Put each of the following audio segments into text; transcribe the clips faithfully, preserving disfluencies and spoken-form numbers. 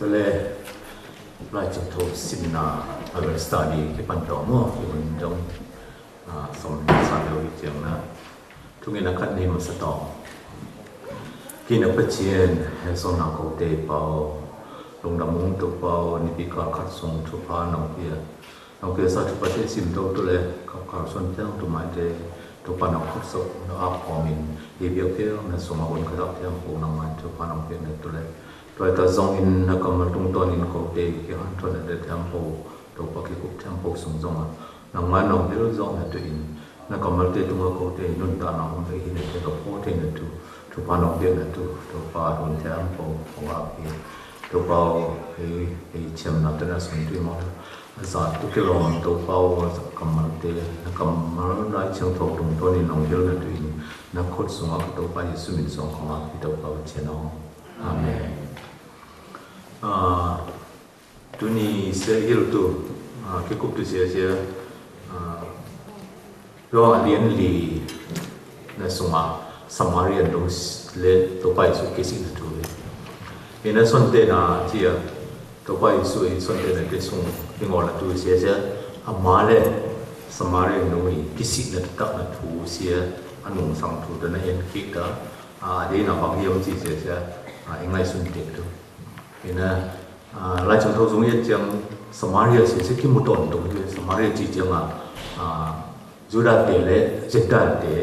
Le, Lai Cing Tho simna a vel study kipan tawh maw, i hun dong, ah, som ni sa lo hi ciang na. Thungen a khat ni masa tawh. Kina Pathian, he sawna kote pau, lungdam ung Topa aw, nipi kal khat sung thupha nong pia. Nong piasa thupate sim to tu le, ka kalsuan piang tu maite, Topa nong khutso, nong ap kawmin, hi biak piang na suma hun ka zak piang ko nang mai, Topa nong piak na tu le. Tua ta zongin na kammal tungtawnin kote, ki han thon na te thiam po, Topa ki kup thiam po sung zonga. Nang mai nong bil zong na tu in, na kammalte tunga kote, nun ta na hong te hi na te ka po te na tu, Topa nong piak na tu, Topa hun thiam po, hong ap hi. Topa aw, hei, hei thiam na te na sung tu i maw. A zat tu kilawm Topa aw, a zat kammalte, na kammal Lai Cing Tho tungtawnin nong hilh na tu in, na khut sungah ka Topa Jesu min suang khawng ah hi Topa aw Pathian aw. Amen. Ah, tuni sia hilh tu, ah, kikup tu sia sia, ah, Johan a lian li na sungah Samaria nu le Topa Jesu kisihna thu hi. Ina sonte na cia Topa Jesu i sonte na kisung i ngawl a tu sia sia ama le Samaria nu i kisihna takna thu sia a nungsang thu ta na en kik ta, a deina bang hiam ci sia sia, a i ngaihsun tek tu. Ina, ah, Lai Cing Tho sung i et ciang Samaria sia sia kimu tawntung hi. Samaria ci ciang a, ah, Judah te le Gentile te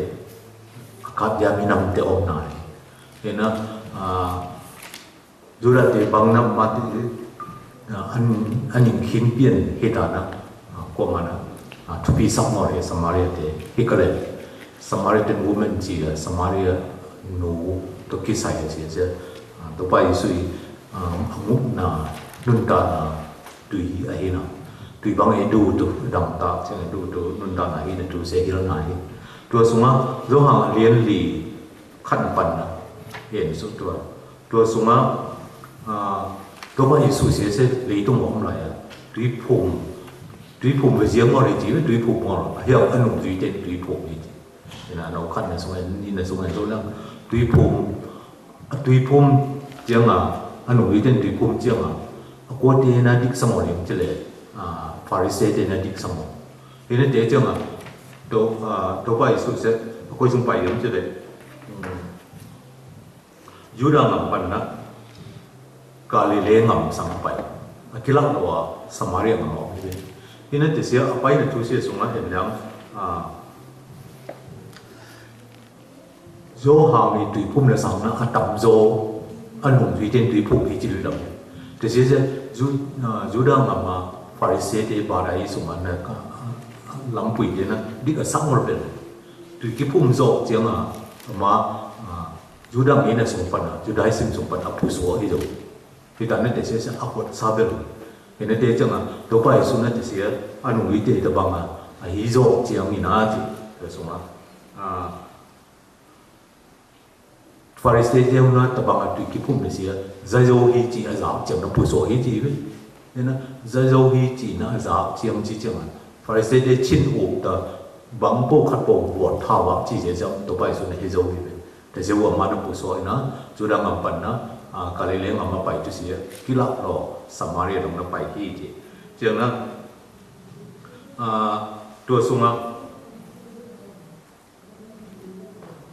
a kap dia minam te om na hi. Ina, ah, Judah te bang na mati, ah, an, an in khin pian hi ta na, ah, kuamah na, ah, thupi sak maw le Samaria te hi ka le. Samaritan woman ci a Samaria nu to kisai a ci a ci a, ah, Topa Jesu i, ah, a mukna nuntakna tui a hi na. Tui bang e du tu, dangtak ciang e du tu, nuntakna hi na tu se hil na hi. Tua sungah Johan a lian li khan panna en su tua. Tua sungah, ah, Topa Jesu sia sia leitung a om lai a. Tuiphum, tuiphum ve ziang maw le ci ve, tuiphum maw. A hiau a nungzui ten tuiphum hi ci. Ina no khan na sungah, ni na sungah zo lang. Tuiphum, a tuiphum ciang a, a nungzui ten tuiphum ciang a. A kua te na dik sa maw liang ci le, ah, Pharisee te na dik sa maw. Ina te ciang a, to, ah, Topa Jesu sia, a kua sung pai liang ci le. Hmm. Judah ngam panna Galilee ngam sang a pai. A kilak lo a Samaria ngam a om hi. Ina te sia a pai na tu sia sungah en liang, ah, Johan i tuiphum na sang na a tam zo a nungzui ten tuiphum hi ci lulom. Te sia sia Ju-, ah, Judah ngam a Pharisee te ba dai sungah na ka, ah, lampui te na dik a sang ngol bel. Tui kiphum zawh ciang a, ama, ah, Judah mi na sung pan a, Judaism sung pan a phusuak hi zo. Hi ta na te sia sia a huat sa bel. Hi na te ciang a, Topa Jesu na te sia, a nungzui te ta bang a, a hi zawh ciang hi na ci, te sung a. Ah, Pharisee te na ta bang a tui kiphum na sia, zai zo hi ci a zak ciang na phusuak hi ci ve. Hi na, zai zo hi ci na a zak ciang ci ciang a. Pharisee te chin uk ta bang po khat po buat tha vak ci sia ciang Topa Jesu na hi zo hi ve. Te sia ua ma na phusuak hi na, Judah ngam pan na, ah, Galilee ngam a pai tu sia, kilak lo, Samaria dong na pai hi ci. Ciang na, ah, tua sungah,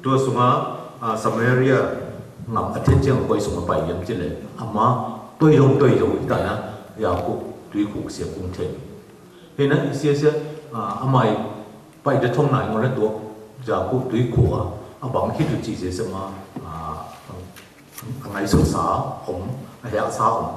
tua sungah, ah, Samaria ngam a thet ciang koi sungah pai hiam ci le. Ama toi zong toi zong hi ta na, Jakob tuikhuk sia kung thet. Hi na i sia sia, ah, ama i pai da thong nai ngol le tua Jakob tuikhuk a, a bang hi tu ci sia sia ma, ah, a ngaihsutsa om, a hiaksa om.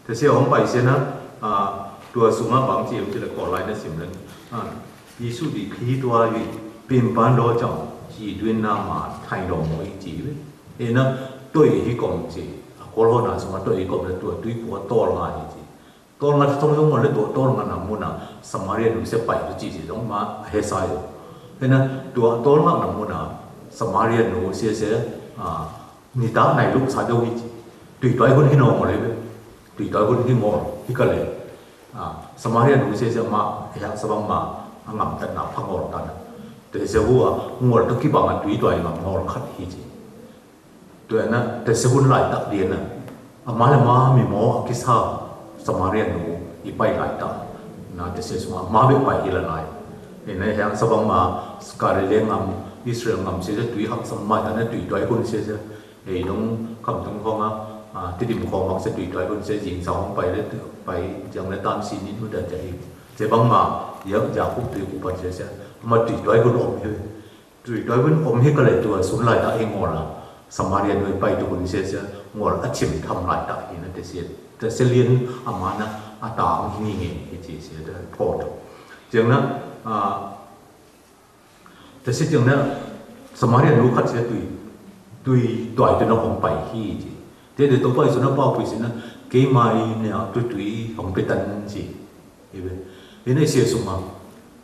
Te sia hong pai sia na, ah, tua sungah bang ci om ci le Kawllai na sim leng. Ah, Jesu di khi tua hi, pin pan daw ciang, ci duin na ma thai daw mo i ci ve. E na, toi hi kom ci, a Kawlhaw na sungah toi hi kom le tua tuikhuk a tawl nga hi ci. Tawl nga thong zong ngol le tua tawl nga na mun a, Samaria nu sia pai tu ci ci zong ma, a he sa yo. E na, tua tawl nga na mun a, Samaria nu sia sia, ah, nitak nai luk sa deuh hi ci. Tui tuai hun hi naw maw le ve. Tui tuai hun hi maw hi ka le. Ah, Samaria nu sia sia ma, eh, sa bang ma, a ngam tat na pha ngawl ta na. Te sia hu a, ngawl ta kibang a tui tuai ngam ngawl khat hi ci. Tua na, te sia hun lai tak dia na. Ama le ama mimaw a kisa Samaria nu i pai laitak na, te sia sungah ama bek pai hi la lai. Ina hiang sa bangma Galilee ngam, Israel ngam sia sia tui hak sam mai ta na, tui tuai hun sia sia. Ei dong kam tung khawng a, a, Tedim khawng bang sia tui tuai hun sia, zing sa hong pai le, pai ciang le tam si nin hun dan sia hi. Sia bangma, ya, ya kuk tui kuk pan sia sia. Ama tui tuai hun om hi. Tui tuai hun om hi ka le tua sun laitak hi ngawl a, Samaria nu i pai tu hun sia sia, ngawl a chim tham laitak hi na, te sia, te sia lian ama na a tang hi ni nge hi ci sia, te pho tu. Ciang na, a, te sia ciang na, Samaria nu khat sia tui, tui tuai tu na hong pai hi ci. Te te Topa Jesu na pau pui si na, kei mai nia tu tui hong pe tan ci. Hi ve. Hi na sia sungah,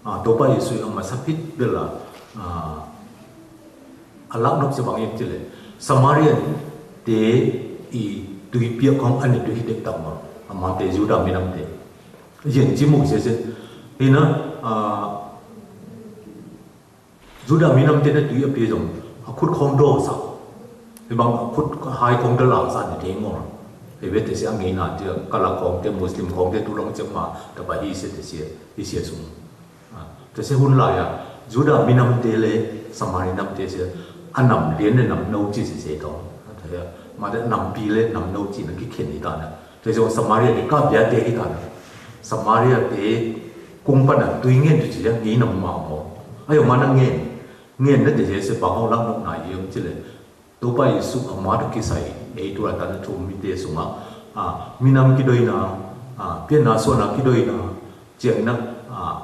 a, Topa Jesu a masa phit bel a, a, a lak nop sia bang hiam ci le, Samarian te i tui piak khawng a ni tu hi dek tak ma, ama te Judah minam te. Yen ci mu sia sia. Hi na, a, Judah minam te na tui a pia zong a khut khawng daw sa. Hi bang a khut hai khawng da la sa ni te ngawl. Hi ve, te sia a ngeina tia, Kalak khawng te, Muslim khawng te tu long ciang ma, ta ba hi sia te sia, hi sia sung. A, te sia hun lai a, Judah minam te le Samari nam te sia, a nam lian le nam no ci sia sia tawh. A, te sia, ma te nam pi le nam no ci na kikhen hi ta na. Te zong Samaria te ka bia te hi ta na. Samaria te kung pan a tui ngen tu ci a ngeina ma maw. A yong ma na ngen. Ngen na te sia sia bang hong lak nop na hiam ci le. Topa Jesu a ma ta kisai, ei tu la ta na thum mi te sungah. A, minam kidoina, a, pianna suana kidoina, ciang na, a,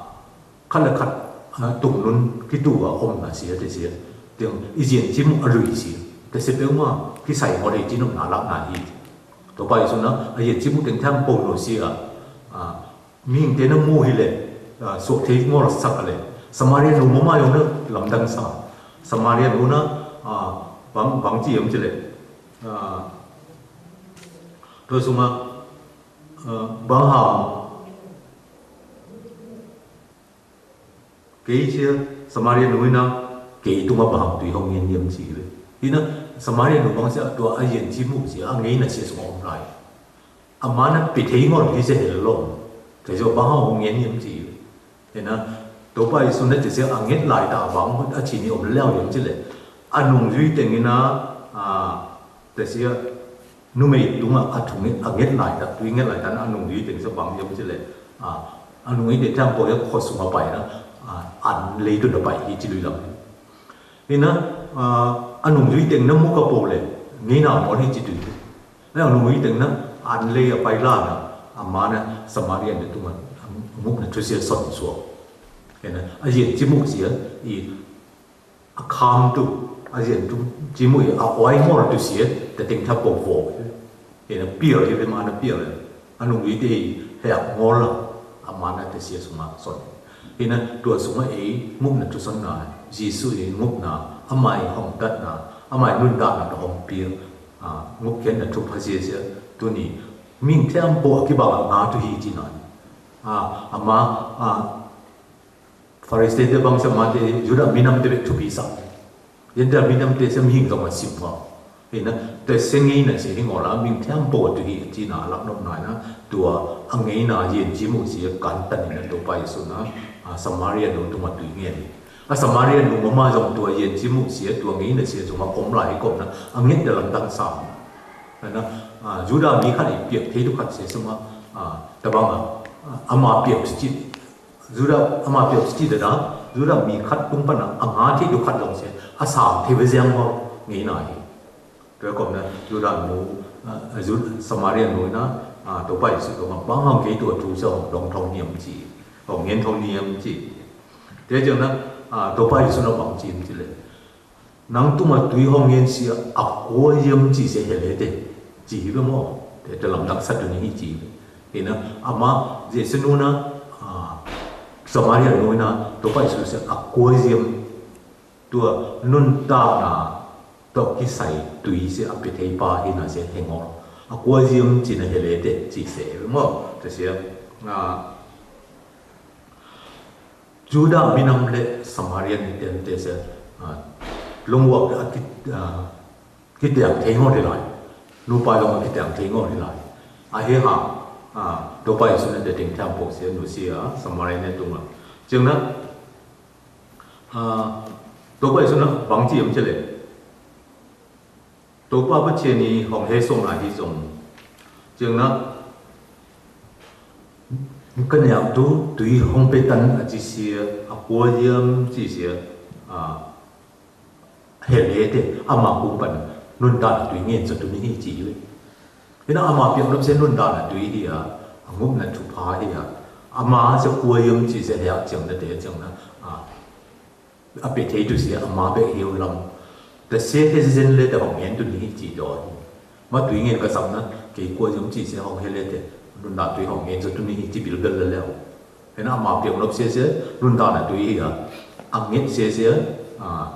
khat le khat, a, tungnun kitu a om na sia te sia. Tiang i zian ci mu a lui sia. Te sia peuhmah kisai maw te ci nop na lak na hi. Topa Jesu na, a yet ci mu teng thiam pong lo si a, a, mihingte na mu hi le, a, suak thei ngawl sak a le. Samaria nu mama yong na lamdang sa. Samaria nu na, a, bang, bang ci yam ci le. A, tua sung a, a, bang ham. Kei sia, Samaria nu ina, kei tungah bang tui hong ngen hiam ci hi ve. Hi na, Samaria nu bang sia, tua a yen ci mu sia, a ngeina sia sung om lai. A ma na pi thei ngon hi sia hel lo. Kei sia bang hong ngen hiam ci hi ve. Hi na, Topa Jesu na ci sia a nget lai ta bang a ci ni om leo hiam ci le. A nung zui teng ina, a, te sia, numei tungah a thu nget, a nget lai ta, tui nget lai ta na a nung zui teng sia bang hiam ci le. A, a nung zui teng thiam poi a khua sung a pai na, a, an lei tu na pai hi ci lui lam. Hi na, a, a nung zui teng na mu ka po le, ngeina mawh hi ci tui. Na a nung zui teng na, an lei a pai la na, a ma na, Samaria na tungah, a muk na thu sia son suak. Hi na, a yen ci muk sia, i, a kham tu, a zian tu, ci mu hi a huai ngol tu sia, te teng tha po vo. Hi na pial hi ve ma na pial. A nung i te hi hek ngol la, a ma na te sia sung a son. Hi na tua sung a ei ngupna tu son na, Jesu i ngupna, a mai hong tat na, a mai nun tat na ka hong pial. A, ngup khian na tu pha sia sia, tu ni, ming thiam po a kibang a nga tu hi ci na. A, a ma, a, Pharisee te bang sia ma te, Judah minam te bek thupi sa. Gentile minam te sia mihing zong a sim ma. Hi na, te sia ngeina sia hi ngol a, ming thiam po tu hi, ci na lak nop nai na, tua a ngeina yen ci mu sia kan tan hi na Topa Jesu na, a, Samaria nu tungah tui ngen. A Samaria nu mama zong tua yen ci mu sia, tua ngeina sia zong a om lai hi kop na, a nget da lam dang sam. Hi na, a, Judah mi khat i piak thei tu khat sia sung a, a, tabang a, a, ama piak si ci Judah ama piak si dada, Judah mi khat tung pana a nga thei tu khat zong sia, a sang thei ve ziang maw, ngeina hi. Tua kawmna Judah nu, a, a, Jud-, Samaria nu ina, a, Topa Jesu kawmna, bang hang kei tua thu sia hong dong thong hiam ci, hong ngen thong hiam ci. Tua ciangna, a, Topa Jesu na bang ci hiam ci le. Nang tungah tui hong ngen sia a kua hiam ci sia he le te. Ci hi ve maw. Te, te lamdang sa tu ni hi ci hi ve. Hi na, ama, Jesu nu na, a, Samaria nu na, Topa Jesu sia a kua hiam tua nuntakna tawh kisai tui sia a pia thei pa hi na sia he ngaw. A kua hiam ci na he le te ci sia hi ve maw. Te sia, a, Judah minam le Samaria mite sia, a, lungwak a ki, a, kitiak thei ngaw te lai. nupa zong a kiteng thei ngawn hi lai. Ahi hang, a, Topa Jesu na te teng thiam pok sia, nusia, Samaria ne tung a. Ciang na, a, Topa Jesu na bang ci hiam ci leh, Topa Pathian i hong he song na hi zong, ciang na, ka niam tu tui hong pe tan a ci sia, a kua hiam ci sia, a, hel he te, ama kung pan nuntakna tui ngen zaw tu ni hi ci hi. Hi na ama piak nop sia nuntakna tui hi a, a ngupna thupha hi a, ama sia kua hiam ci sia hel ciang na te ciang na, a, a pe thei tu sia ama bek hi uh lam. Ta sia he zen le ta hong ngen tu ni hi ci daw hi. Ma tui ngen ka sam na, kei kua hiam ci sia hong he le te, nuntakna tui hong ngen zaw tu ni hi ci bilbel le le uh. Hi na ama piak nop sia sia, nuntakna tui hi a, a nget sia sia, a,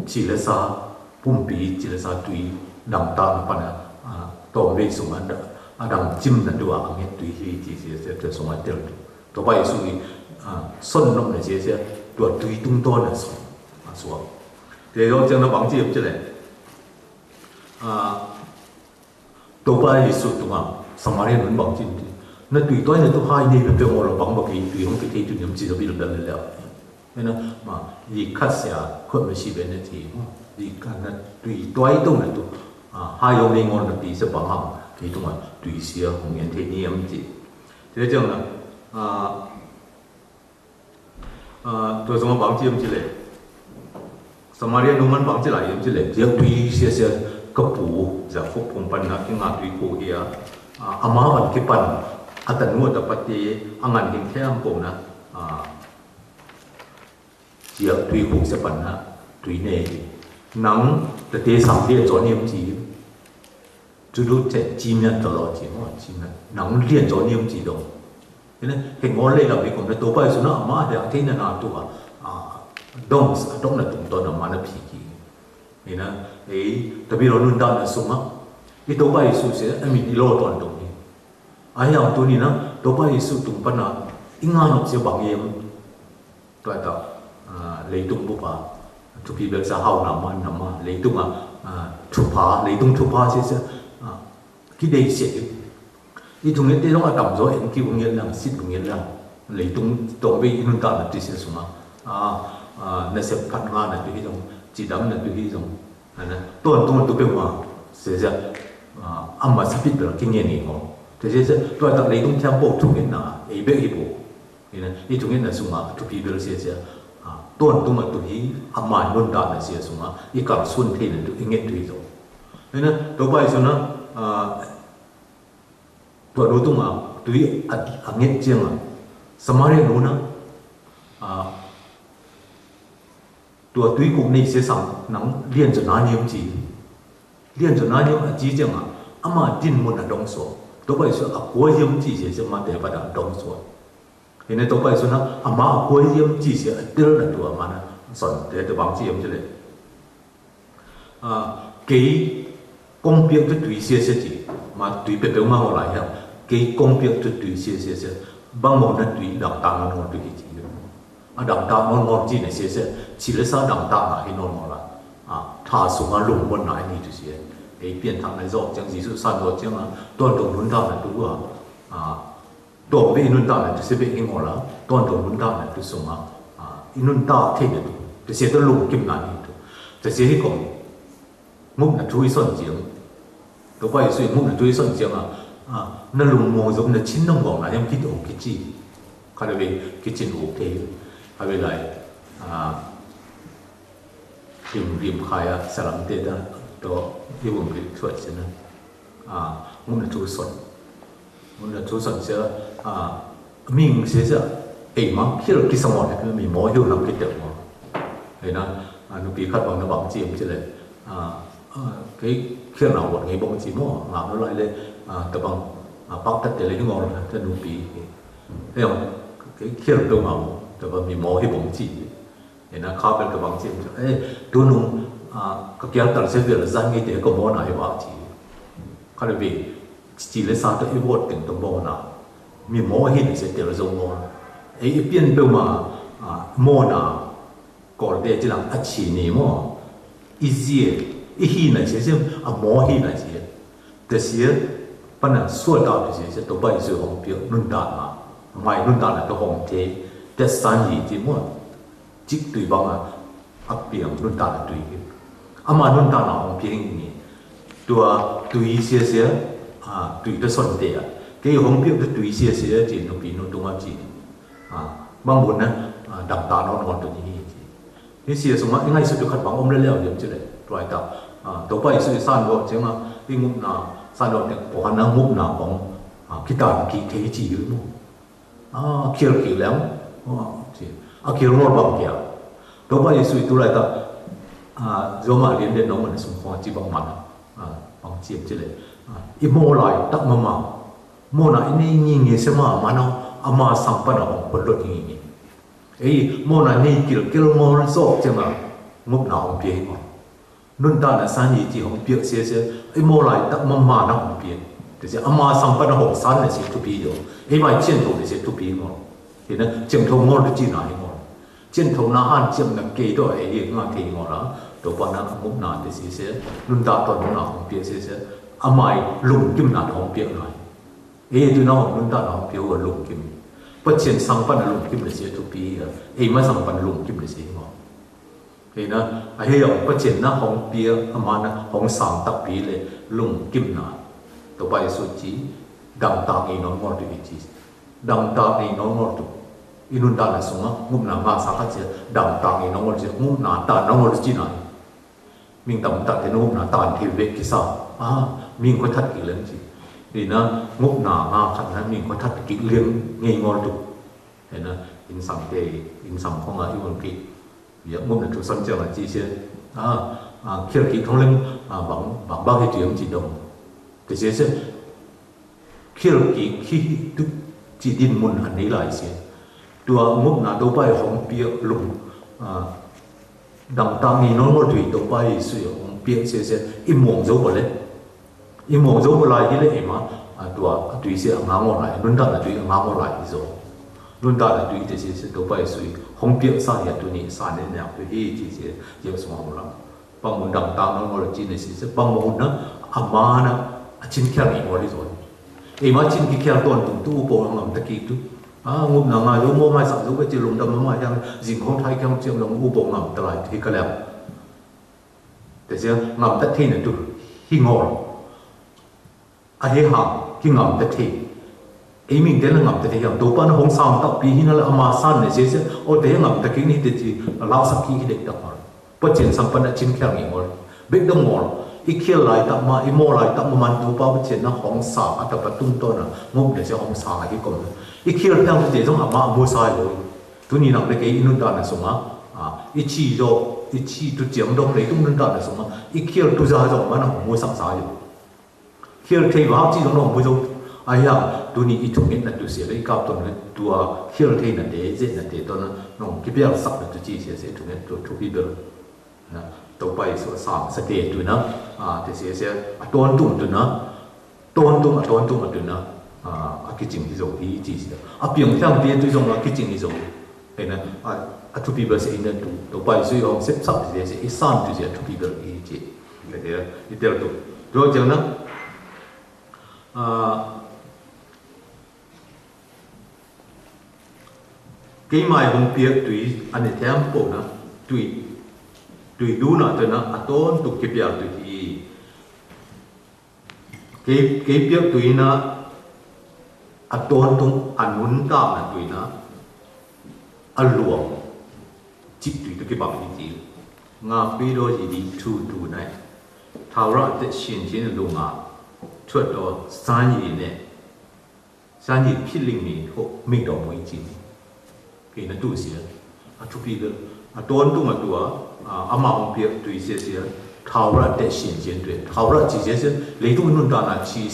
ci le sa, pumpi ci le sa tui, dangtakna pan a, a, tawm vei sung a, a dang cimna tu a, a nget tui hi ci sia sia, tua sung a tel tu. Topa Jesu i, a, son nopna sia sia, tua tui tungtawn a son, a suak. Te daw ciang na bang ci hiam ci leh, a, Topa Jesu tungah Samaria nun bang ci hiam ci. Na tui tuai na tu hai nei pe pe ngaw lo bang bang kei tui hong kithei tu niam ci zaw bilbel le le. Hi na, ma, lik khat sia, khut ma si be na ci, ma, lik khat na tui tuai to na tu, a, hai hong nei ngawn na pi sia bang hang, kei tungah tui sia hong ngen thei niam ci. Te ciang na, a, a, tua zong a bang ci hiam ci leh, Samaria nu man bang ci lai hiam ci leh, ziak tui sia sia ka pu, Jakob phung pan na kinga tui ko hi a, a, ama van kipan, a tanu a tapate, a ngan hing thiam ko na, a, ziak tui ko sia pan na, tui ne hi. Nang tate sang lian zaw niam ci. Tudu te cimian talo ci maw, cimian. Nang lian zaw niam ci dong. Hi na, heng ngawn lei lam hi kum na Topa Jesu na ama hea thei na na tu a, a, dong, a dong na tung tawn ama na phi ki. Hi na, ei, tapi lo nuntakna sungah, i Topa Jesu sia, a min i lo tawn dong hi. Ahi hang tu ni na, Topa Jesu tung pan a, i nga nop sia bang hiam. Tua ta, a, leitung bup a, thupi bel sa hau na ma, na ma, leitung a, a, thupha, leitung thupha sia sia, a, kidei sia hi. I thunget te dong a tam zaw en ki bung yet lang, sit bung yet lang. Leitung tawng bei i nuntakna tu sia sung a, a, a, nasep phat nga na tu hi zong, cidam na tu hi zong. A na, tuan tuan tu pe ma, sia sia, a, a ma sapit bel ki ngen ngen ho. Te sia sia, tua tak leitung thiam po thunget na, ei bek hi po. Hi na, i thungetna sungah a thupi bel sia sia, a, tuan tung a tu hi, a man nuntakna sia sungah i kalsuan theihna tu, i nget tu hi zo. Hi na, Topa Jesu na, a, tua nu tungah tui a, a nget ciangah Samaria nu na, a, tua tuikuk nei sia sang nang lian zaw na niam ci. Lian zaw na niam a ci ciangah ama din mun a dong suak. Topa Jesu a kua hiam ci sia sia mate pat a dong suak. Hi na Topa Jesu na ama a kua hiam ci sia a tel na tua ma na son te tua bang ci hiam ci leh. A, kei kong piak tu tui sia sia ci, ma tui pepeu ma ho lai hiam. Kei kong piak tu tui sia sia sia, bang mo na tui dangtak na ngon tu hi ci. A dangtak ngon ngon ci na sia sia, ci le sa dangtak na hi ngon ngon la. A, tha sung a lung mon na hi tu sia. Ei pian thak na zok ciang, Jesu san zok ciang a, tuan dong nun thak na tu a. A, tuam ve i nuntakna tu sia bek hi ngaw la, tuan dong nuntakna tu sungah, a, i nuntak theihna tu, tu sia tu lungkimna hi tu. Tu sia hi kong, ngupna thu i son ciang. Topa Jesu i ngupna thu i son ciang a, a, na lungmuang zom na cin na muang na hiam kit ong kici. Khat a ve kicin uk thei, a ve lai, a, rim, rim khai a, salam te ta, to, i vum rik thuat sin a. A, ngupna thu son. Ngupna thu son sia, a, ming sia sia, ei mang khial kisa mo, mi mo hiu lam kitel mo. Ei na, a, nupi khat bang na bang ci em ci le, a, a, kei khial na wat ngei bang ci mo, ngam lo lai le, a, ta bang, a, pak tat te le hi ngol, ta nupi. Ei ong, kei khial peuh ngam, ta bang mi mo hi bang ci. Ena kha bel ka bang ci, eh, tunung, ah, ka kial tal se bel zan ngi te ka mawna hi bak ci. Kha le ve, ci le sa to i vote teng to mawna. Mi maw hi na se tel zo maw. Eh, i pian peuh ma, ah, mawna. Kawlte ci lang a ci ni maw. I zie, i hi na se se a maw hi na se. Tesia pana suata tesia sia Topa Jesu hong piak nuntakna, mai nuntakna to hong te, te san yi ti mo, cik tui banga a piang nuntakna tui hi. Ama nuntakna hong piang hi. Tua tui sia sia, a, tui to son te a. Kei hong piak to tui sia sia ti nupi nu tunga ti. A, bang bun na, a, dangta no no tu ni hi ti. Hi sia sungah i ngaihsut tu khat bang om le leu liam ci le. Tuai ta. A, Topa Jesu i san gawh ciangah i ngupna, san gawh teng pohan na ngupna bang, a, kitan ki thei ci hi mu. A, khial ki leng. A, ci. A khial ngol bang kia. Topa Jesu i tu lai ta. A, zoma lian den nong man sung khong ci bang man. A, bang ciam ci le. A, i maw lai tak mama. Mawna i nei ngi ngi se ma, mano, ama sang pana hong pon lot ngi ngi. Ei, mawna nei kilkel mawl zawk cianga ngupna hong pia hi maw? Nuntakna san yi ci hong piak sia sia, ei, maw lai tak mamana hong pia. Tesia ama sang pana hong san le sia thupi hi maw? Ei, mai ciantho le sia thupi hi maw? Hina, ciantho mawl tu cina hi maw? Cianthona hanciamna kei tawh ei hi ngah thei hi maw la? Topa na ngupna tesia sia, nuntak tawh nunna hong piak sia sia, amai lungkimna hong piak ngai. Ei, tu na hong nuntakna hong pia uh a lungkim. Pathian sang pana lungkim le sia thupi hi a, ei ma sang pana lungkim le sia hi maw? Ei na, a hei hong Pathian na hong pia, ama na hong sang takpi le lungkimna. Topa Jesu ci, dangtak ngei nawn ngol tu i ci. Dangtak ngei nawn ngol tu. I nuntakna sungah, ngupna ngasa khat sia, dangtak ngei nawn ngol sia, ngupna tan nawn ngol tu cina hi. Ming tam tak te ngupna tan thei vek kisa. A, ming khua that kik leng ci. Ina ngupna nga khat na ming khua that kik leng ngei ngol tu. Ina insang te, insang khong a i un kik. Ya ngupna tu san ciang a ci sia. A, a, khial kik khong leng, a, bang, bang, bang hi tu yam ci dong. Te sia sia. Khial kik hi hi tu ci din mun a nei lai sia. Tua ngupna Topa i hong piak lung, a, dangtak ngei nawn ngol tui Topa Jesu i hong piak sia sia. I muang zo ko le. I muang zo ko lai hi le ei ma, a, tua, a tui sia a nga ngol lai. Nuntakna tui a nga ngol lai hi zo. Nuntakna tui te sia sia Topa Jesu i hong piak sa hi a tuni sa ne niak tu hi ci sia. Sia sung hong lam. Pangmun dangtak nawn ngol ci ne sia sia, pangmun na, ama na, a cin khial ngei ngol hi zo. Ei ma cin kikhial tawntung tu upo ngam ta kik tu. A, ngupna ngai lo maw, maisak zo ka ci lungdam mama hiang, zing khong thai khiang ciam lo upo ngam ta lai hi ka lem. Te sia ngam ta thei na tu hi ngol. A hi hang, hi ngam ta thei. Ei ming te na ngam ta thei hiang, Topa na hong sang takpi hi na le ama san ne sia sia, o te hi ngam ta kik ni te ci, a lau sak kik hi dek tak ngol. Pathian sang pana cin khial ngei ngol. Bek dong ngol. I khial lai tak ma, i maw lai tak ma man Topa Pathian na hong sang a tapa tung tawn a, ngupna sia hong sang a hi kom. I khial piang tu te zong ama a mu sai lo. Tuni nang le kei i nuntakna sungah, a, i ci zo, i ci tu ciam dong le i tung nuntakna sungah, i khial tu za zong man a hong mu sak sai lo. Khial thei vak ci zong nong mu zo. A hiang, tuni i thungetna tu sia le i kap ton le tua khial theina te, zetna te ton nong kipial sak na tu ci sia sia i thunget tu thupi bel. Na, Topa Jesu a sang sa te tu na, a, te sia sia, a tawntung tu na, tawntung, a tawntung a tu na, a, a kicing hi zo hi ci sia. A piang thiang te tu zong a kicing hi zo. Hei na, a, a thupi bel sia in na tu, Topa Jesu i hong sep sak te sia, i san tu sia, a thupi bel hi ci. Ka tia, i tel tu. Tua ciang na, a, keimai hong piak tui, a ne thiam po na, tui, tui duna tu na, a tawntung kipial tui hi. Kei, kei piak tui na, a tawntung, a nuntakna tui na, a luang, cik tui tu kibang hi ti. Nga pei do yi di tu tu nai. Thau ra te shin shin lu nga. Tuat do san yi ne. San yi phi ling ni ho ming do mo yi cin. Kei na tu sia. A thupi bel. A tawntung a tua, a, ama hong piak tui sia sia. Thau ra te shin shin tui. Thau ra ci sia sia. Leitung nuntakna ci,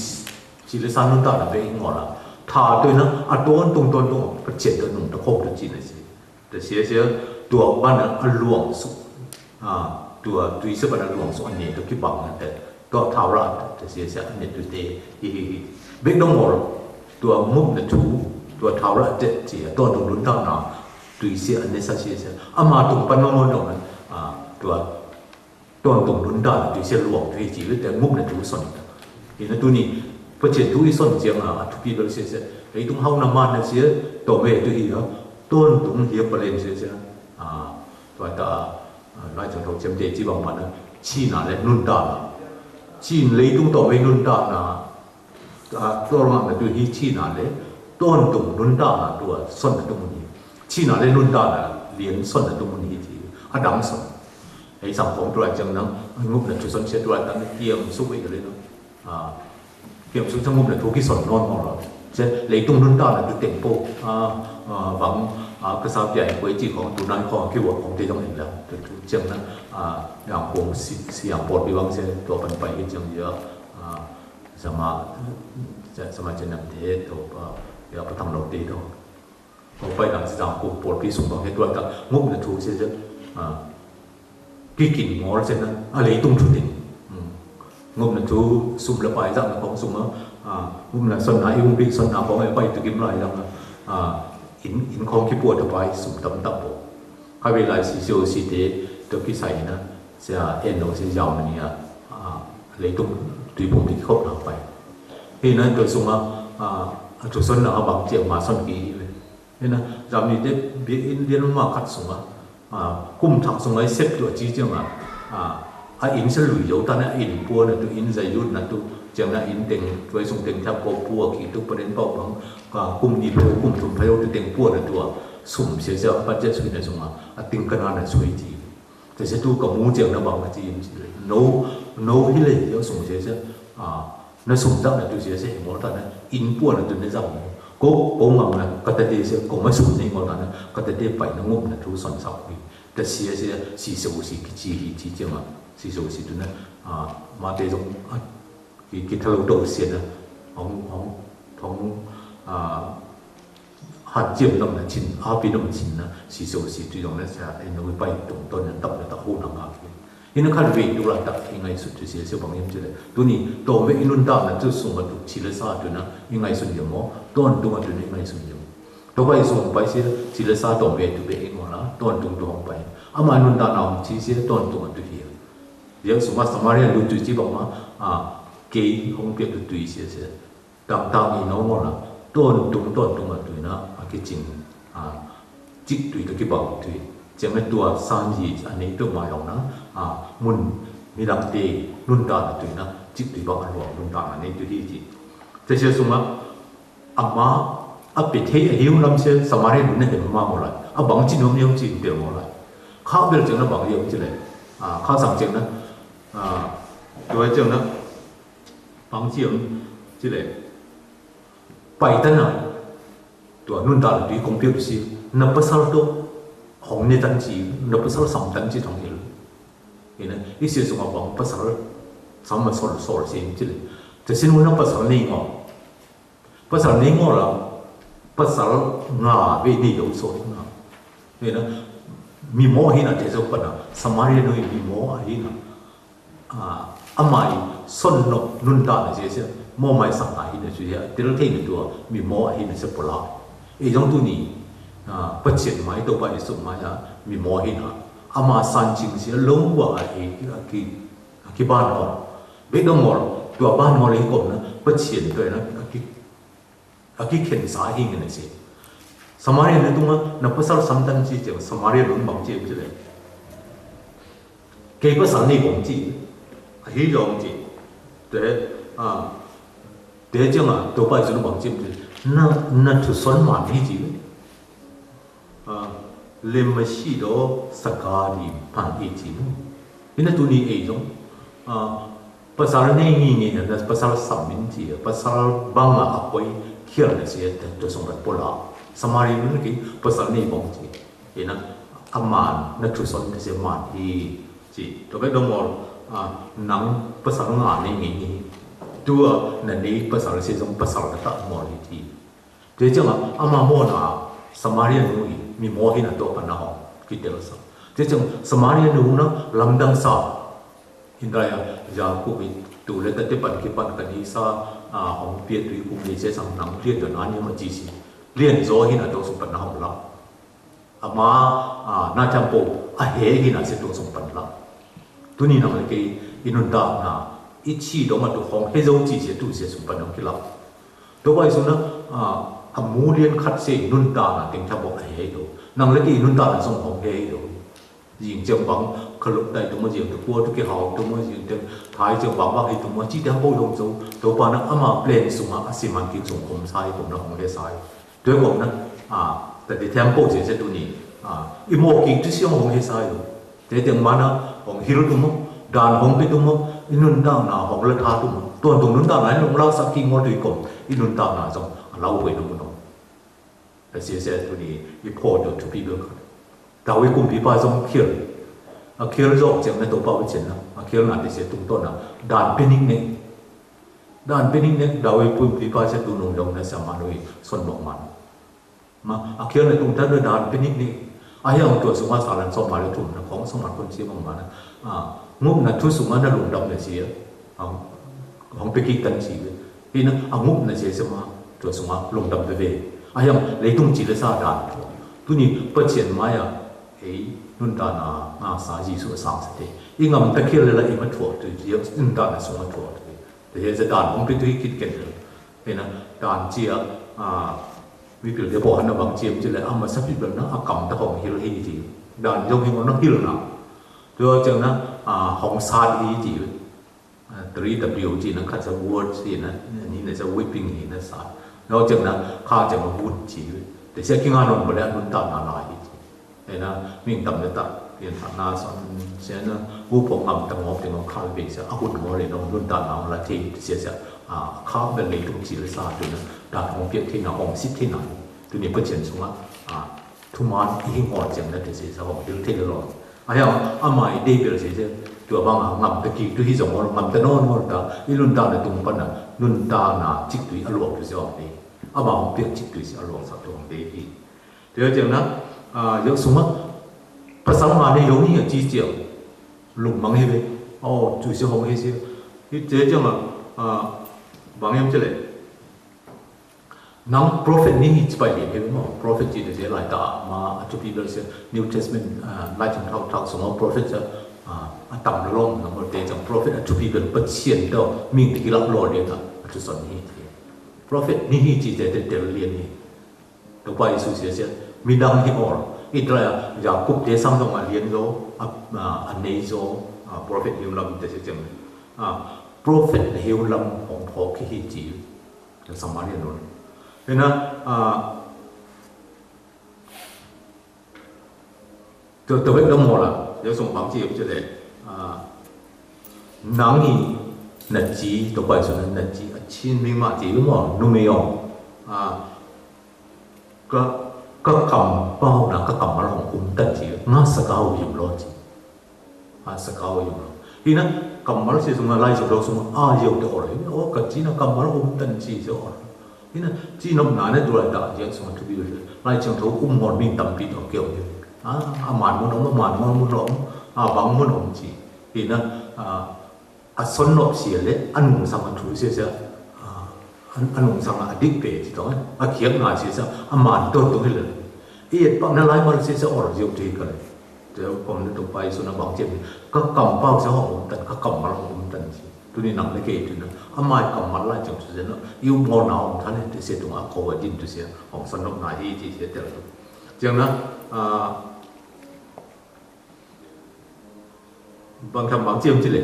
ci le san nuntakna be i ngol a. Tha tui na, a tawntung tawntung, Pathian tawh nungta khawm tu ci na si. Te sia sia, tua ban a luang su, a, tua tui sia ban a luang su a ne tu kibang na te. Tua thau ra te sia sia a ne tu te hi hi hi. Bek dong ngol, tua ngupna thu, tua thau ra te ci, tua nung nuntakna, tui sia a ne sa sia sia. Ama tung pan ngol ngol dong, a, tua tawntung nuntakna tui sia luang tui ci le te ngupna thu son. Hi na tuni, Pasian thu i son ciang a, a thupi bel sia sia. Leitung hau na man na sia, tawm ve tu hi a, tawntung hi a palen sia sia. A, tua ta, a, Lai Siangtho ciamte ci bang man a, cina le nuntakna. Cin leitung tawm ve nuntakna. A, tua ngah na tu hi cina le, tawntung nuntakna tua, son na tu mun hi. Cina le nuntakna, lian son na tu mun hi ci. A dang son. Hei sang kong tu lai ciang nang, ngupna thu son sia tu lai tang, kiam suk ve ka le nang. A, kiam suk ciang ngupna thu kison nawn nawn lo. Sia, leitung nuntakna tu teng po. A, a, bang, a, ka sa pia hi koi ci kong, tu nai kong, ki wa kong te dong en la. Tu, tu ciang nang, a, yang kong si, si yang por pi bang sia, tua pan pai hi ciang ya. A, sama, sa-, sama ciang nang te, tu, a, ya patang lo te dong. Ko pai dang si dang ko pawlpi sung bang he tua ta ngupna thu sia sia. A, kikin ngol sia na, a leitung thu ding. Hmm. Ngupna thu sum le pai zang na kong sung a, a, ngupna son na i ung pi son na kong e pai tu kim lai zang a, a, in, in kong ki pua ta pai sum tam tam bo. Kha ve lai si sio si te to ki sai na, sia en lo si zau na ni a, a, leitung tui pung ti khop na pai. Hi na tua sung a, a, a thu son na a bang ciang ma son ki hi ve. Hi na, zam ni te biak inn lian ma khat sung a, a, kum thak sung a i sep tua ci ciang a, a, a inn sa lui zo ta na, a inn pua na tu, inn zai yut na tu, ciang na inn teng, tuai sung teng thak ko pua ki tu pa den pau bang, a, kum ni pau, kum thum pau tu teng pua na tu a, sum sia sia, budget sui na sung a, a ting ka na na sui ci. Sia sia tu ka mu ciang na bang ka ci in ci le. No, no hi le, yo sung sia sia, a, na sum zak na tu sia sia, hi mol ta na, inn pua na tu na zak na. Ko, ko ngam na, ka ta te sia, ko ma sum na hi mol ta na, ka ta te pai na ngup na tu son sak hui. Ta sia sia, si so si ki ci hi ci ciang a, si so si tu na, a, ma te zong, a, ki, ki thalo to sia na, hong, hong, hong, a, han ciam nam na cin, a pi nam cin na, si so si tu zong na sia, e no pai tung ton na tap na ta hu na nga ki. Hi na khan ve tu la tak i ngai sut tu sia sia bang yam ci le. Tuni, tawm ve i nuntakna tu sung a tu ci le sa tu na, i ngai sun yam maw, tawntung a tu na i ngai sun yam. Topa i sung pai sia, ci le sa tawm ve tu ve i ngol a, tawntung tu hong pai. Ama nuntakna hong ci sia, tawntung a tu hi. Ziang sung a Samaria lu tu ci bang ma, a, kei hong pia tu tui sia sia. Tangtang i nongol a, tawntung, tawntung a tui na, a kicing, a, cik tui ka kibang tui. Ciang a tua sanzi a nei peuh mai ong na, a, mun midangte nuntakna tui na, cik tui bang a luang nuntakna nei tui hi ci. Sia sia sung a, ama, a pe thei a hiu lam sia, Samaria nun na hem ma ngol a. A bang ci nuam ni hong ci peuh ngol a. Kha bel ciang na bang hiu ci le. A, kha sang ciang na, a, tua ciang na, bang ci om ci le. Pai ta na, tua nuntakna tui kong pia tu si, na pasal tu, hong ne tan ci, na pasal sam tan ci thong il. Hi na, i sia sung a bang pasal, sam ma sol, sol si ci le. Te sin na pasal nei ngol. Pasal nei ngol a, pasal nga ve nei lo sol na. Hi na, mi maw hi na te zo pa na, Samaria nu mi maw hi na. A, ama i son nok nuntakna sia sia, mawh mai sang a hi na sia sia, tel thei na tua, mi maw a hi na sia pula. E zong tuni, a, Pasian mai, Topa Jesu mai a, mi maw hi na. Ama san cing sia, lung wa a hi, a ki, a ki ban ngol. Bek dong ngol, tua ban ngol hi kong na, Pasian tua na, a ki, a kikhensa hi ngen a si. Samaria na tungah na pasal samtan ci ciang Samaria nun bang ci ci le. Kei pasal nei bang ci. A hi dong ci. Te, a, te ciang a Topa Jesu bang ci ci. Na, na thuson man hi ci. A, lemasi do sakali pan hi ci. Hi na tuni ei zong. A, pasal nei ngi ngi na pasal sam min ci, pasal bang a a koi khial na si, tua sung rat pola. Samari nun ki pasal nei bang ci. Hi na, a man, na thuson na si man hi ci. Tua bek dong mol, a, nang pasal nga nei ngi ngi. Tua na nei pasal si zong pasal na ta mol hi ci. Tua ciang a, ama mawhna, Samaria nu hi, mi maw hi na tua pan na hong, kitel sa. Tua ciang, Samaria nu na lamdang sa. Hindai a, Jacob hi, tu le tate pan kipan kan hi sa, a, hong pia tui kum ni se sang nang lian tua na ni ma ci si. Lian zaw hi na tua sung pan na hong la. Ama, a, na thiam po, a he hi na se tua sung pan la. Tuni nang le kei, i nuntakna, i cih dong a tu hong he zo cih sia tu sia sung pan hong kilak. Tua pai sung na, a, a mu lian khat sia i nuntakna teng tha bawk a he hi lo. Nang le kei i nuntakna zong hong he hi lo. Zing ciang bang khaluk tai tu maw, zing tu kua tu kihau tu maw, zing ciang thai ciang bang bang hi tu maw, ci te hang bo zong zo. Tua pa na ama plan sung a, a siman kin sung khom sa hi kum na hong he sa hi. Tua hi kum na, a, ta te thiam po sia sia tu ni, a, i mawk kik tu sia hong he sa hi lo. Tua teng mana hong hil tu maw, dan hong pia tu maw, i nuntakna hong la tha tu maw. Tuan tung nuntakna in hong laksak kik maw tu i kom, i nuntakna zong a lau huai na mun hong. A sia sia tu ni i phaw tu thupi bel khat. David kumpipa zong khial. A khial zawk ciang na Topa Pasian na, a khialna te sia tungtawn na, dan pia ning ne. Dan pia ning ne, David kumpipa sia tu nung dong na sa ma lui son bok man. Ma, a khial na tung tan na dan pia ning ne. A hiang tua sung a sa lan sawm ma le thum na khong sawm ma kun sia bang ma na. A, ngupna thu sung a na lungdam na sia. A, hong pia kik tan ci ve. Hi na, a ngupna sia sia ma, tua sung a lungdam ve ve. A hiang leitung ci le sa dan. Tu ni Pasian mai a, ei, nuntakna, a, sa Jesu a sang sa te. I ngam ta khial le la i ma thuak tu, i nuntakna sung a thuak tu. Te hi sia dan hong pia tu hi kit ken le. Hi na, dan ci a, a, mipil te pawh han na bang ciam ci le, a masa pi bel na, a kam ta hong hil hi ci. Dan zong hi ngon na hil na. Tua ciang na, a, hong sat hi ci. A, three W ci na khat sa word ci na, ni na sa whipping hi na sa. Tua ciang na, kha ciang a wut ci. Te sia kinga non bale a nuntakna lai hi ci. Hi na, ming tam le tak, pian tak na son, sia na, gu pong ngam ta ngawp te ngawp khal ve sia, a hun ngawp le nong nuntakna hong la thei, sia sia, a, khal bel leitung ci le sa tu na, dan hong piak thei na, hong sit thei na, tu ni Pasian sung a, a, thuman i hi ngawh ciang na te sia sia hong hil thei le lo. A hiang, ama i dei bel sia sia, tua bang a ngam ta kik tu hi zong ngawh, ngam ta nawn ngawh ta, i nuntakna tung pan na, nuntakna cik tu i a luak tu sia hong dei. Ama hong piak cik tu i sia a luak sak tu hong dei hi. Tua ciang na, a, ziak sung a, pasal nga nei lo ni a ci ciang, lungmang hi ve. Aw, tu sia hong hi sia. Hi tua ciang a, a, bang hiam ci le. Nang prophet ni hi ci pai lian hi ve maw. Prophet ci te sia lai ta ma a thupi bel sia New Testament, a, Lai Siangtho thak sung a prophet sia, a, a tam lo lawm nang te ciang prophet a thupi bel Pasian tawh ming te kilak law lian a, a thuson ni hi ci. Prophet ni hi ci te te tel lian hi. Topa Jesu sia sia, midang hi awl. Israel, Jacob te sang zong a lian zo, a, a, a nei zo, a, prophet hiu lam te sia ciang. A, prophet na hiu lam hong phawk hi hi ci. Samaria nun. Hi na, a, Tua, tua bek dong maw la, tua sung bang ci hiam ci le, a, nang hi na ci, tua pai sung na ci, a cin ming ma ci, lu maw, numei aw, a, ka, ka kam pau na, ka kammal hong um tan ci, nga sa kau yim lo ci. A, sa kau yim lo. Hi na, kammal ci sung a, Lai Siangtho sung a, a, yau te awl, hi na, aw, ka ci na kammal um tan ci, ci awl. Hi na, ci nopna na tua dah ziak sung a thupi ve. Lai Siangtho um ngawn mi tampi tawh keu hi. A, a man mun om, a man ngawn mun om, a bang mun om ci. Hi na, a, a son nop sia le, a nungsang a thu sia sia, a, a, a nungsang a dik pe ci tawh, a khiakna sia sia, a man tawh tung hi le. I et pak na lai mal sia sia awl ziau ci ka le. Tua pom na tung pai sung a bang ciam. Ka kam pau sia hong um tan, ka kammal hong um tan ci. Tu ni nang le kei tu na. A mai kammal lai ciang tu sia na. I um ngawn na om than hi, te sia tung a ko a din tu sia. Hong son nop na hi ci sia tel tu. Ciang na, a, bang tham bang ciam ci le.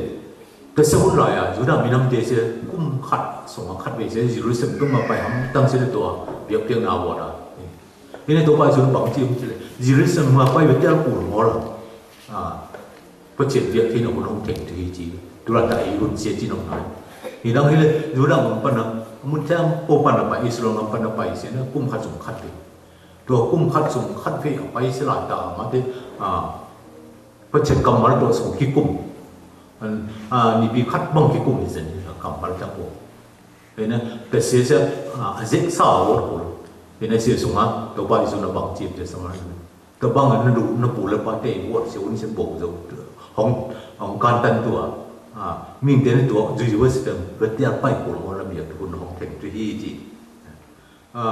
Ka sia hun lai a, Judah minam te sia kum khat, sung a khat ve sia, Jerusalem tung a pai ham tang sia le tua, biak piak na wa da. Hi na tua pai sung bang ciam ci le. Jerusalem ma pai ve tel kul ngaw la. A, Pasian biak thei na hun hong theng tu hi ci. Tu la ta i hun sia ci nong nai. Hi dang hi le, Judah ngam pan na, mun thiam po pan na pai, Israel ngam pan na pai sia na, kum khat sung khat ve. Tua kum khat sung khat ve a pai sia lai ta, ma te, a, Pasian kammal tua sung kikum. An, a, nipi khat bang kikum hi zen hi, a kammal ta po. Hi na, ka sia sia, a, a zek sa a wot kul. Hi na sia sung a, tua pai sung na bang ciam sia sa ma. Tua bang a na du, na pu le pa te wot sia un sia bo zo. Hong, hong kan tan tua. A, ming te na tua, zui zui sia, ka tia pai kul ngaw la biak tu hun hong theng tu hi ci. A,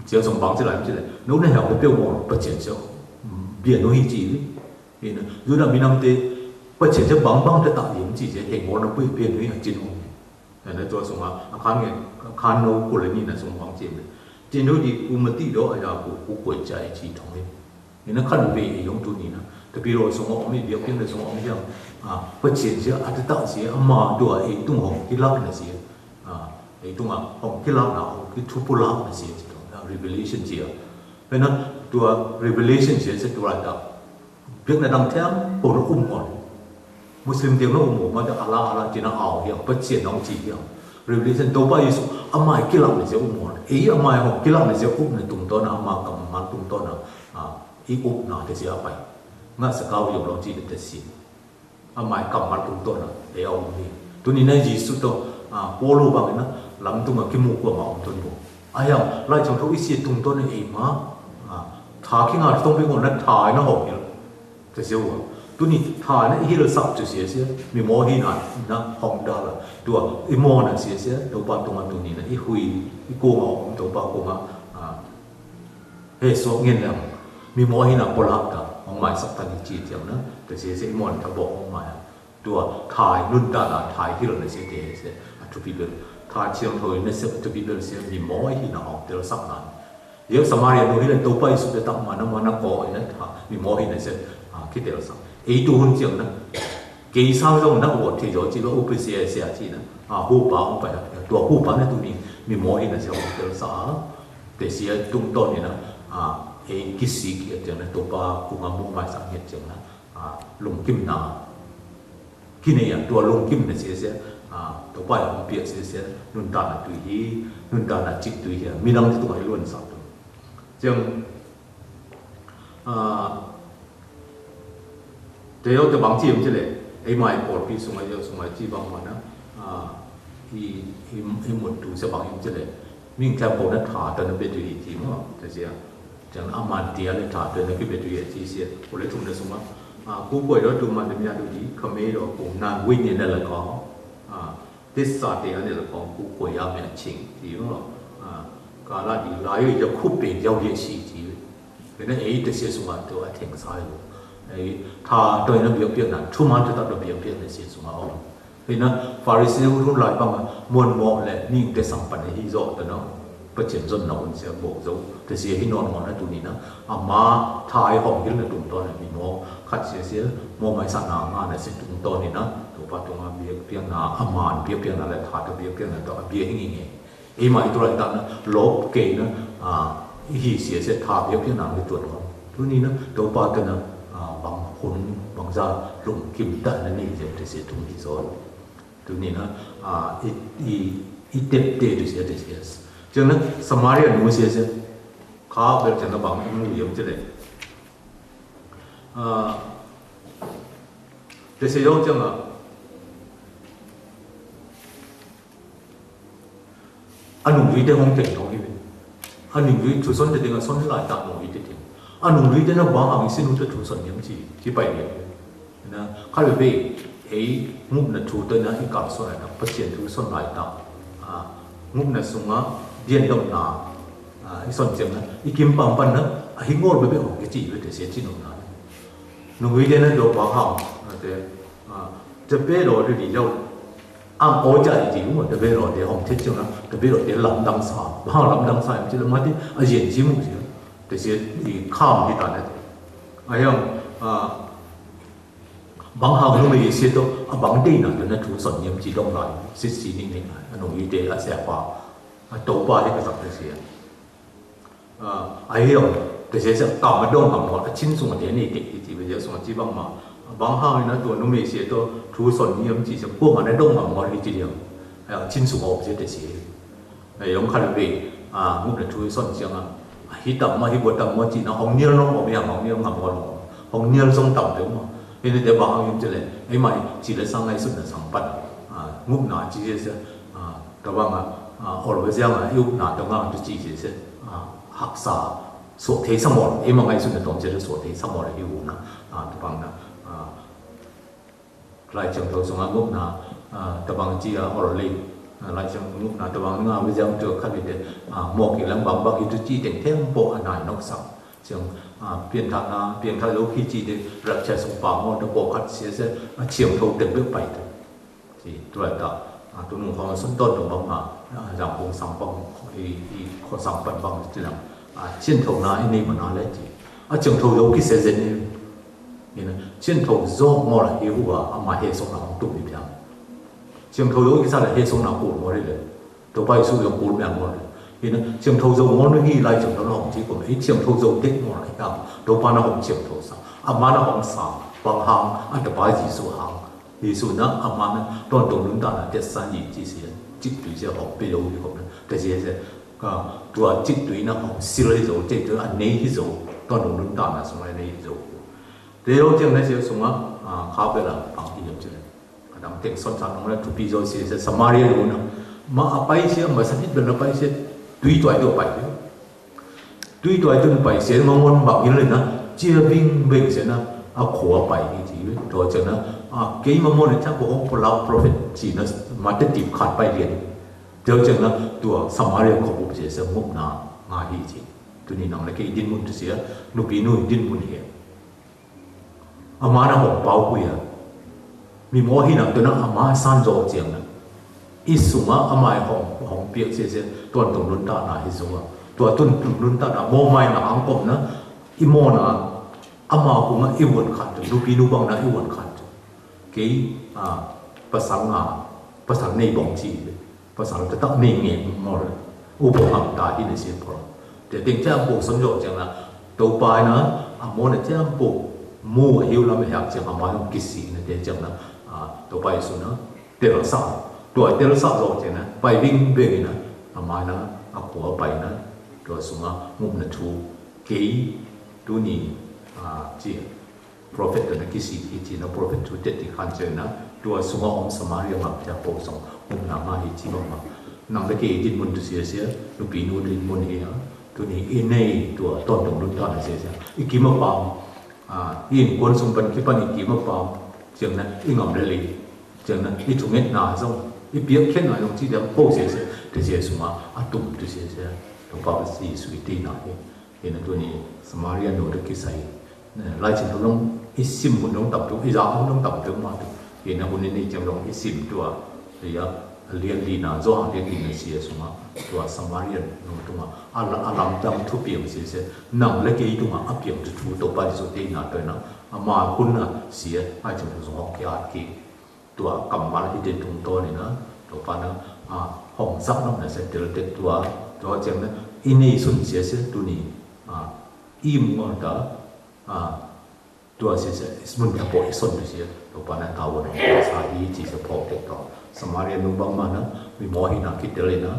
Sia sung bang ci lai ci le. No na hiau pia mo Pasian sia. Bia no hi ci. Hi na, Judah minam te Pasian sia bangbang tata lim ci sia heng awlna pui pian hui a cin ong. Tua sungah a khan nge, a khan no kul a nina sung bang ci em le, cin hui di ku mati do a ya ku ku kuai cia e ci thong e. Ina khan ve e yong tu nina tapi lo sungah om i biak pian le sungah om hiang. Pasian sia a tata sia ama tua e tung hong kilak na sia. Ei tungah hong kilak na hong kithupu lak na sia ci thong revelation cia. Ina tua revelation sia sia tua ta biakna dang thiam ko na um ngon. Muslim tiang na um ngon mate ala ala cina au hiang Pasian dang ci hiang. Revelation Topa Yesu amai kilak na sia um ngon. Ei amai hong kilak na sia um na tungtawn a ama kammal tungtawn a i upna te sia pai. Nga sa kau yong long ci te sia. Amai kammal tungtawn a ei a um hi. Tuni na Yesu to Paul bang ina lamtung a kimu kua ma om tun bo. Ayang lai chang tho i sia tungtawn a ei ma tha kinga tong pi ngon na tha ina hong hil. Te sia ua. Tuni tha na i hil sak tu sia sia mi maw hi na na hong dal a. Tua i maw na sia sia Topa tunga tuni na i hui i kua ma om Topa kua ma he suak ngen leng mi maw hina polak ta hong maisak ta ni ci tiang na te sia sia i maw na ta bawk hong mai a. Tua thai nun ta na thai hil na sia te he sia a thupi bel tha thiang thoi na sia a thupi bel sia mi maw hina hong tel sak na. Yau Samaria nu hila Topa Yesu te tak mana mana ko ina tha mi maw hina sia a kitel sak. Ei tu hun tiang na kei sang zong na uat thei zaw ci ba upi sia sia ci na a hupa hong pai tua hupa na tu ni mi maw hina sia hong tel sak. Te sia tungtawn ina ei kisik i a tiang na Topa kunga mu mai sak nget tiang na lungkimna kinei a tua lungkimna sia sia Topa i hong piak sia sia nuntakna tui hi. Nuntakna cik tui hi a minang te tungah i luan sak tu. Ciang Te lo te bang ci em ci le ei mai pawlpi sungah i sungah ci bang mana i i mut tu se bang em ci le ming tla pawlna tha ta na bia tu hi ci maw te sia. Ciang a man tia le tha ta na ki bia tu hi ci sia. Ko le thum na sungah ku kuai lo tu man le mia tu hi khamei lo ku nan win ni na la ko. Tisa te a ni la kong ku kuai a mia cing ti maw. Ka la di la yo ya khu pe yau lia si ti. Kena ei te sia sungah tu a theng sa yo. Ei tha toi na biak piak na thu man tu ta do biak piak na sia sungah om. Kena Pharisee hu lai bang a muan mo le ning te sang pan hi zo ta na. Pasian zon na hun sia bok zo te sia hi nawn ngawn a tuni na ama tha i hong hil na tungtawn a mi maw khat sia sia maw mai sa na nga na sia tungtawn i na Topa tunga biak piak na a man biak piak na le tha ta biak piak na tawh a bia hi ngi ngi. Ei mah i tu lai ta na lop kei na i hi sia sia tha biak piak na mi tuan ngawn tuni na Topa ta na bang hun bang za lungkim ta na ni sia te sia tung hi zo. Tuni na i tepte tu sia te sia. Ciang na Samaria nu sia sia kha bel ciang na bang i mu yam ci le. Te sia yong ciang a a nungzui te hong teng thong hi ve. A nungzui thu son te teng a son lai tak nungzui te teng a nungzui te na bang ang i sin u te thu son yam ci ci pai liam ve. Na khat veve ei ngupna thu tawh na i kalsuan lai tak Pasian thu son lai tak ngupna sungah biandamna i son ciang na i kim pampan na a hi ngawl bebe hong kici bete sia ci nopna. Nungui te na dawh bang hang te te pe law te di dawh ang aw ca i ci maw te pe law te hong thet ciang na te pe law te lamdang sa bang hang lamdang sa im ci la mate a zian ci mu sia te sia i kham hi ta na te a hiang Bang hang numei i sia tawh a bang deihna tawh na thu son niam ci dong lai sitsi ning ning lai a nung i te a siapa a topa hi ka sak te sia. A hi dong te sia sia kam a dong ngam ngawl a chin sung a te nei tek hi ci ve sia sung a ci bang ma bang hang i na tua numei sia tawh thu son niam ci sia kuama na dong ngam ngawl hi ci liam a chin sung a om sia te sia. Ei hong khat ve ngupna thu i son ciangah a hi tam maw hi bua tam maw cihna hong nial nong om hiam hong nial ngam ngon om hong nial zong tam peuh maw? Hi nite bang hang hiam cih leh eimah i cih le sang ngaihsutna sang pan ngupna ci sia sia tabang ah always ziangah i upna tawh ngang tu ci sia sia haksa suah thei sa maw eimah ngaihsutna tawm sia le suah thei sa maw le hi upna tabang na Laisiangtho sungah ngupna tabang ci a ol lei. Laisiang ngupna tabang nga a ziang tu khat i te mawk i lang bangbang i tu ci teng theng pawh a nai noksak. Ciang a, piangthakna, piangthak lo kici te, rapture sung pang maw, na pawlkhat sia sia, a, thiangtho teng bek pai te. Ci, tua ta, a, tu nung khawng sun tawntung bang ma, a, zang kong sang bang, i, i, khaw sang pan bang ci lang, a, thiangthona i nei mana le ci. A thiangtho lo kisia zen i, ina, thiangtho zo maw la hi hu a, ama he song na hong tum i piang. Thiangtho lo kisia le he song na kul maw le. Topa Jesu zong kul miang maw le. Ina, thiangtho zo maw nu hi lai thiangtho na hong ci kum, i thiangtho zo dek maw la hi a, Topa na hong thiangtho sa. Ama na hong sa, bang hang, a Topa Jesu hang. Jesu na, ama na, tawntung nuntakna te san i ci sia, cik tui sia hong pe lo hi kum na, te sia sia, ka, tua cik tui na hong sil hi zo, cik tui a nei hi zo, tawntung nuntakna sung a nei hi zo. Te lo ciang na sia sung a, a, kha pe la, pang hi lo ciang. A dang teng son sa nong la thupi zo sia sia, Samaria lo na. Ma a pai sia, ma sa hit bel na pai sia, tui tuai tua pai sia. Tui tuai tun pai sia, ngongon bang in le na, cia bing beng sia na, a khua pai hi ci, tua ciang na, a, kei ma mo na ciang ko hong pulak prophet ci na, ma te tip khat pai lian. Tua ciang na, tua Samaria khua up sia sia, ngupna, nga hi ci. Tuni nang le kei dinmun tu sia, nupi nu dinmun hi. Ama na hong pau hui a. Mi maw hi nang tu na ama san zaw ciang na. I sung a ama i hong, hong piak sia sia, tuan tung lun ta na hi zong a. Tua tun tung lun ta na, maw mai na ang kom na, i maw na, ama kung a i wan khan tu, nupi nu bang na i wan khan tu. Kei, a, pasal nga, pasal nei bong ci. Pasal taktak nei nge maw le. Upawh ngam ta hi na sia pawl. Tua teng ciang pawh son zawh ciang na, Topa in a, a maw na ciang pawh mu a hiu lam a hiak ciang a ma zong kisih na tua ciang na, a, Topa Jesu na, telsa. Tua telsa zawh ciang na, pai bing beng in a, a ma na, a khua pai na, tua sung a, ngupna thu, kei, tuni, a, ci, prophet tawh na kisih hi ci na prophet thu tet hi khan ciang na, tua sung a om Samaria ngam tia ko song, om na ma hi ci bang ma. Nang le kei dinmun tu sia sia, nupi nu dinmun hi a, tuni i nei tua tawntung lun ta na sia sia. I kim a pam, a, i innkuan sung pan kipan i kim a pam, ciang na i ngam le lei, ciang na i thungetna zong, i piakkhiatna zong ci diam ko sia sia, te sia sung a, a tum tu sia sia, Topa Jesu i tei na hi. Hi na tuni Samaria nu te kisai. Lai Chin thu dong i sim hun dong tam tuk, i za hun dong tam tuk ma tuk. Hi na hun i nei ciang dong i sim tua. Hi a lian li na, zo a lian li na sia sung a. Tua Samaria nu tung a. A la, a lamdang thu piang sia sia. Nang le kei tung a, a piang thu thu Topa Jesu te na tua na. A ma hun na sia, ai ciang thu zong hong ki at ki. Tua kammal hi den tungtawn in a, Topa na, a, hong zak nop na sia tel tek tua, tua ciang na, i nei sun sia sia tuni, a, i mun ta, a, tua sia sia, i mun ta pawh i son tu sia, Topa na ta wan hong sa hi ci sia phawk tek tua. Samaria nu bang ma na, mi maw hi na kitel in a,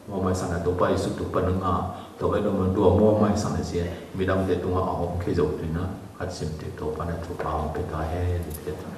maw mai sa na Topa Jesu tu pa na nga, tua bai dong ma tua maw mai sa na sia, midang te tung a a hong khe zo tu na, at sim tek Topa na Topa hong pe ta hen, tek tua.